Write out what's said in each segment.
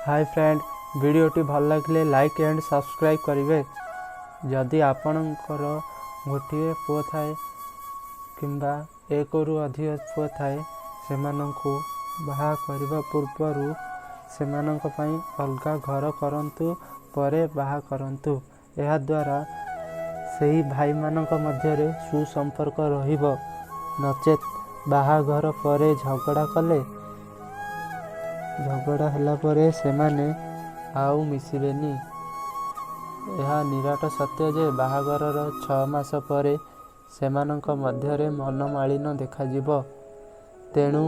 High friend, ଭିଡ଼ିଓଟି ଭଲ ଲାଗିଲେ ଲାଇକ୍ ଆଣ୍ଡ ସବସ୍କ୍ରାଇବ୍ କରିବେ। ଯଦି ଆପଣଙ୍କର ଗୋଟିଏ ପୁଅ ଥାଏ କିମ୍ବା ଏକରୁ ଅଧିକ ପୁଅ ଥାଏ, ସେମାନଙ୍କୁ ବାହା କରିବା ପୂର୍ବରୁ ସେମାନଙ୍କ ପାଇଁ ଅଲଗା ଘର କରନ୍ତୁ, ପରେ ବାହା କରନ୍ତୁ। ଏହାଦ୍ୱାରା ସେହି ଭାଇମାନଙ୍କ ମଧ୍ୟରେ ସୁସମ୍ପର୍କ ରହିବ। ନଚେତ୍ ବାହାଘର ପରେ ଝଗଡ଼ା କଲେ, ଝଗଡ଼ା ହେଲା ପରେ ସେମାନେ ଆଉ ମିଶିବେନି। ଏହା ନିରାଟ ସତ୍ୟ ଯେ ବାହାଘରର 6 ମାସ ପରେ ସେମାନଙ୍କ ମଧ୍ୟରେ ମନମାଳିନ୍ୟ ଦେଖାଯିବ। ତେଣୁ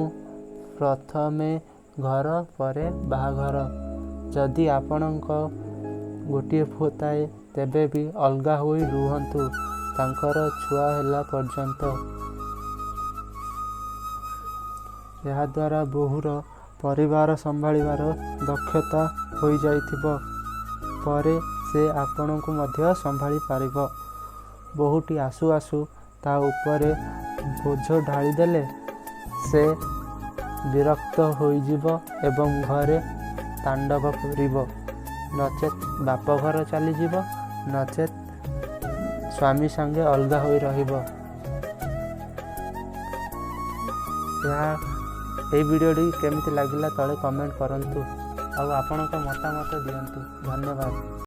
ପ୍ରଥମେ ଘର, ପରେ ବାହାଘର। ଯଦି ଆପଣଙ୍କ ଗୋଟିଏ ପୁଅ ଥାଏ, ତେବେ ବି ଅଲଗା ହୋଇ ରୁହନ୍ତୁ ତାଙ୍କର ଛୁଆ ହେଲା ପର୍ଯ୍ୟନ୍ତ। ଏହାଦ୍ୱାରା ବୋହୂର ପରିବାର ସମ୍ଭାଳିବାର ଦକ୍ଷତା ହୋଇଯାଇଥିବ, ପରେ ସେ ଆପଣଙ୍କୁ ମଧ୍ୟ ସମ୍ଭାଳି ପାରିବ। ବୋହୂଟି ଆସୁ ଆସୁ ତା ଉପରେ ବୋଝ ଢାଳିଦେଲେ ସେ ବିରକ୍ତ ହୋଇଯିବ ଏବଂ ଘରେ ତାଣ୍ଡବ କରିବ। ନଚେତ୍ ବାପଘର ଚାଲିଯିବ, ନଚେତ୍ ସ୍ୱାମୀ ସାଙ୍ଗେ ଅଲଗା ହୋଇ ରହିବ। ଏହା ଏଇ ଭିଡ଼ିଓଟି କେମିତି ଲାଗିଲା ତଳେ କମେଣ୍ଟ କରନ୍ତୁ ଆଉ ଆପଣଙ୍କ ମତାମତ ଦିଅନ୍ତୁ। ଧନ୍ୟବାଦ।